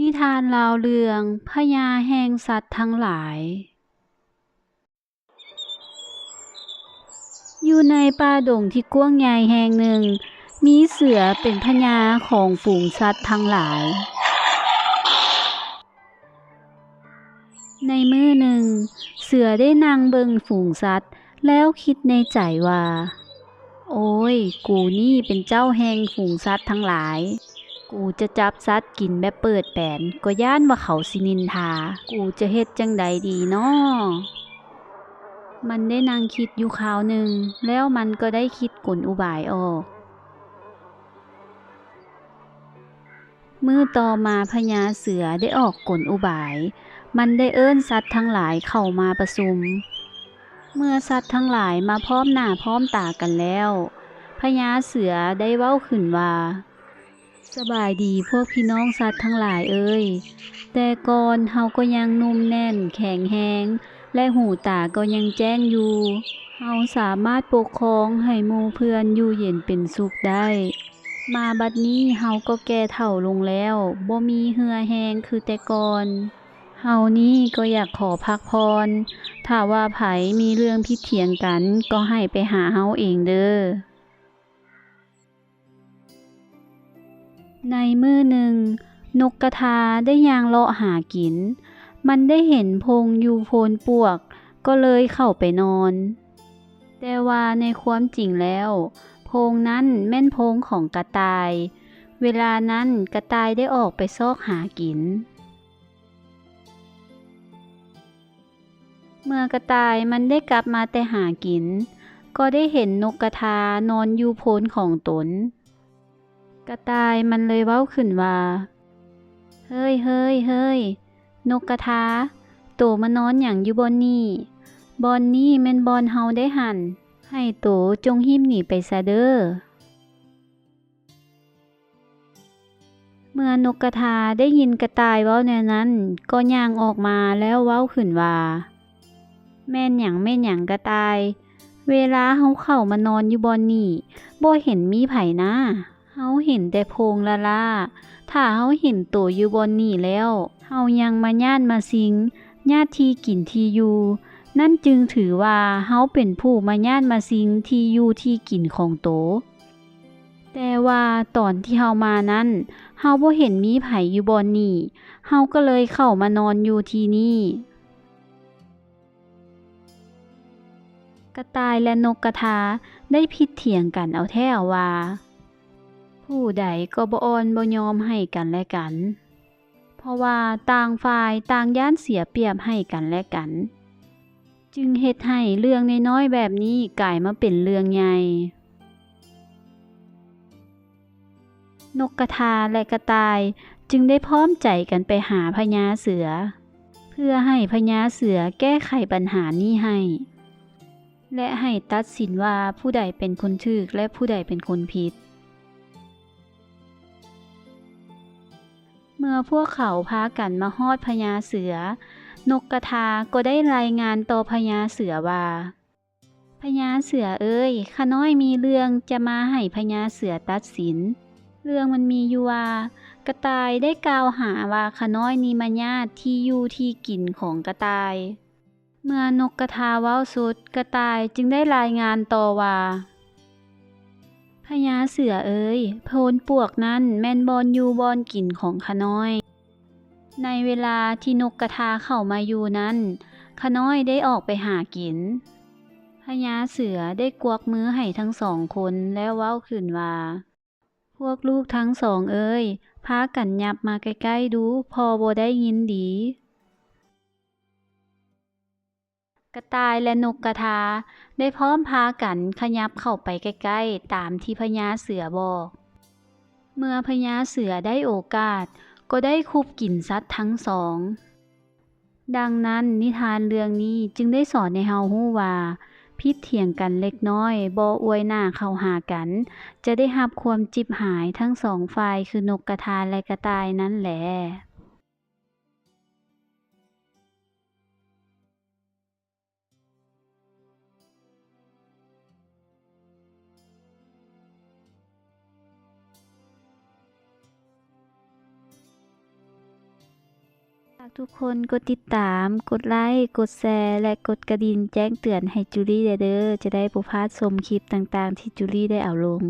ນິທານລາວເລື່ອງ ພະຍາແຫ່ງສັດທັງຫຼາຍ. ຢູ່ໃນປ່າດົງທີ່ກວ້າງໃຫຍ່ແຫ່ງໜຶ່ງ, ມີເສືອເປັນພະຍາຂອງຝູງສັດທັງຫຼາຍ. ໃນມື້ໜຶ່ງ, ເສືອໄດ້ນັ່ງເບິ່ງຝູງສັດ ແລ້ວຄິດໃນໃຈວ່າ, ໂອ້ຍ, ກູນີ້ເປັນເຈົ້າແຫ່ງຝູງສັດທັງຫຼາຍ. ກູຈະຈັບສັດກິນແບບເປີດແປນ, ກໍຢ້ານວ່າເຂົາຊິນິນທາ. ກູຈະເຮັດຈັ່ງໃດດີນໍ? ມັນໄດ້ນັ່ງຄິດຢູ່ຄາວໜຶ່ງ, ແລ້ວມັນກໍໄດ້ຄິດກົນອຸບາຍອອກ. ມື້ຕໍ່ມາພະຍາເສືອໄດ້ອອກກົນອຸບາຍ, ມັນໄດ້ເອີ້ນສັດທັງຫຼາຍເຂົ້າມາປະຊຸມ. ເມື່ອສັດທັງຫຼາຍມາພ້ອມໜ້າພ້ອມຕາກັນແລ້ວ, ພະຍາເສືອໄດ້ເວົ້າຂຶ້ນວ່າ, ສະບາຍດີພວກພີ່ນ້ອງສັດທັງຫຼາຍເອີຍ, ແຕ່ກ່ອນເຮົາກໍຍັງໜຸ່ມແໜ້ນແຂງແຮງ ແລະ ຫູຕາກໍຍັງແຈ້ງຢູ່. ເຮົາສາມາດປົກຄອງໃຫ້ໝູ່ເພື່ອນຢູ່ເຢັນເປັນສຸກໄດ້. ມາບັດນີ້ເຮົາກໍແກ່ເຖົ້າລົງແລ້ວ, ບໍ່ມີເຫື່ອແຮງຄືແຕ່ກ່ອນ. ເຮົານີ້ກໍຢາກຂໍພັກຜ່ອນ, ຖ້າວ່າໃຜມີເລື່ອງຜິດຖຽງກັນ, ກໍໃຫ້ໄປຫາເຮົາເອງເດີ້. ໃນມື້ໜຶ່ງ, ນົກກະທາໄດ້ຍ່າງເລາະຫາກິນ. ມັນໄດ້ເຫັນໂພງຢູ່ໂພນປວກ, ກໍເລີຍເຂົ້າໄປນອນ. ແຕ່ວ່າໃນຄວາມຈິງແລ້ວ, ໂພງນັ້ນແມ່ນໂພງຂອງກະຕ່າຍ. ເວລານັ້ນ, ກະຕ່າຍໄດ້ອອກໄປຊອກຫາກິນ. ເມື່ອກະຕ່າຍມັນໄດ້ກັບມາແຕ່ຫາກິນ, ກໍໄດ້ເຫັນນົກກະທານອນຢູ່ໂພນຂອງຕົນ. ກະຕ່າຍມັນເລີຍເວົ້າຂຶ້ນວ່າ, ເຮີ້ຍ, ເຮີ້ຍ, ເຮີ້ຍ, ນົກກະທາ, ໂຕມານອນຫຍັງຢູ່ບ່ອນນີ້? ບ່ອນນີ້ແມ່ນບ່ອນເຮົາເດ້ຫັ້ນ, ໃຫ້ໂຕຈົ່ງຮີບໜີໄປຊະເດີ້. ເມື່ອນົກກະທາໄດ້ຍິນກະຕ່າຍເວົ້າແນວນັ້ນ, ກໍຍ່າງອອກມາແລ້ວເວົ້າຂຶ້ນວ່າ, ແມ່ນຫຍັງ, ແມ່ນຫຍັງກະຕ່າຍ? ເວລາເຮົາເຂົ້າມານອນຢູ່ບ່ອນນີ້, ບໍ່ເຫັນມີໃຜນາ. ເຮົາເຫັນແຕ່ໂພງລ້າໆ. ຖ້າເຮົາເຫັນໂຕຢູ່ບ່ອນນີ້ແລ້ວ, ເຮົາຍັງມາຍາດມາຊິງ, ຍາດທີ່ກິນທີ່ຢູ່, ນັ້ນຈຶ່ງຖືວ່າເຮົາເປັນຜູ້ມາຍາດມາຊິງທີ່ຢູ່ທີ່ກິນຂອງໂຕ. ແຕ່ວ່າຕອນທີ່ເຮົາມານັ້ນ, ເຮົາບໍ່ເຫັນມີໃຜຢູ່ບ່ອນນີ້, ເຮົາກໍເລີຍເຂົ້າມານອນຢູ່ທີ່ນີ້. ກະຕ່າຍ ແລະ ນົກກະທາໄດ້ຜິດຖຽງກັນເອົາແທ້ເອົາວ່າ, ຜູ້ໃດກໍບໍ່ອ່ອນບໍ່ຍອມໃຫ້ກັນແລະກັນ. ເພາະວ່າຕ່າງຝ່າຍຕ່າງຢ້ານເສຍປຽບໃຫ້ກັນແລະກັນ, ຈຶ່ງເຮັດໃຫ້ເລື່ອງນ້ອຍໆແບບນີ້ກາຍມາເປັນເລື່ອງໃຫຍ່. ນົກກະທາ ແລະ ກະຕ່າຍຈຶ່ງໄດ້ພ້ອມໃຈກັນໄປຫາພະຍາເສືອ, ເພື່ອໃຫ້ພະຍາເສືອແກ້ໄຂບັນຫານີ້ໃຫ້ ແລະ ໃຫ້ຕັດສິນວ່າຜູ້ໃດເປັນຄົນຖືກ ແລະ ຜູ້ໃດເປັນຄົນຜິດ. ເມື່ອພວກເຂົາພາກັນມາຮອດພະຍາເສືອ, ນົກກະທາກໍໄດ້ລາຍງານຕໍ່ພະຍາເສືອວ່າ, ພະຍາເສືອເອີຍ, ຂ້ານ້ອຍມີເລື່ອງຈະມາໃຫ້ພະຍາເສືອຕັດສິນ. ເລື່ອງມັນມີຢູ່ວ່າ, ກະຕ່າຍໄດ້ກ່າວຫາວ່າຂ້ານ້ອຍນີ້ມາຍາດທີ່ຢູ່ທີ່ກິນຂອງກະຕ່າຍ. ເມື່ອນົກກະທາເວົ້າສຸດ, ກະຕ່າຍຈຶ່ງໄດ້ລາຍງານຕໍ່ວ່າ, ພະຍາເສືອເອີຍ, ໂພນປວກນັ້ນແມ່ນບ່ອນຢູ່ບ່ອນກິນຂອງຂ້ານ້ອຍ. ໃນເວລາທີ່ນົກກະທາເຂົ້າມາຢູ່ນັ້ນ, ຂ້ານ້ອຍໄດ້ອອກໄປຫາກິນ. ພະຍາເສືອໄດ້ກວັກມືໃຫ້ທັງສອງຄົນ ແລ້ວເວົ້າຂຶ້ນວ່າ, ພວກລູກທັງສອງເອີຍ, ພາກັນຫຍັບມາໃກ້ໆດູ, ພໍ່ບໍ່ໄດ້ຍິນດີ. ກະຕ່າຍ ແລະ ນົກກະທາໄດ້ພ້ອມພາກັນຂະຫຍັບເຂົ້າໄປໃກ້ໆ ຕາມທີ່ພະຍາເສືອບອກ. ເມື່ອພະຍາເສືອໄດ້ໂອກາດ, ກໍໄດ້ຄຸບກິນສັດທັງສອງ. ດັ່ງນັ້ນ, ນິທານເລື່ອງນີ້ຈຶ່ງໄດ້ສອນໃຫ້ເຮົາຮູ້ວ່າ, ຜິດຖຽງກັນເລັກນ້ອຍ, ບໍ່ອວຍໜ້າເຂົ້າຫາກັນ, ຈະໄດ້ຮັບຄວາມຈິບຫາຍທັງສອງຝ່າຍ, ຄືນົກກະທາ ແລະ ກະຕ່າຍນັ້ນແຫຼະ. ທຸກຄົນກົດຕິດຕາມ, ກົດໄລ, ກົດແຊ ແລະ ກົດກະດິ່ງແຈ້ງເຕືອນໃຫ້ຈູລີແດ່ເດີ, ຈະໄດ້ບໍ່ພາດຊົມຄລິບຕ່າງໆທີ່ຈູລີໄດ້ເອົາລົງ.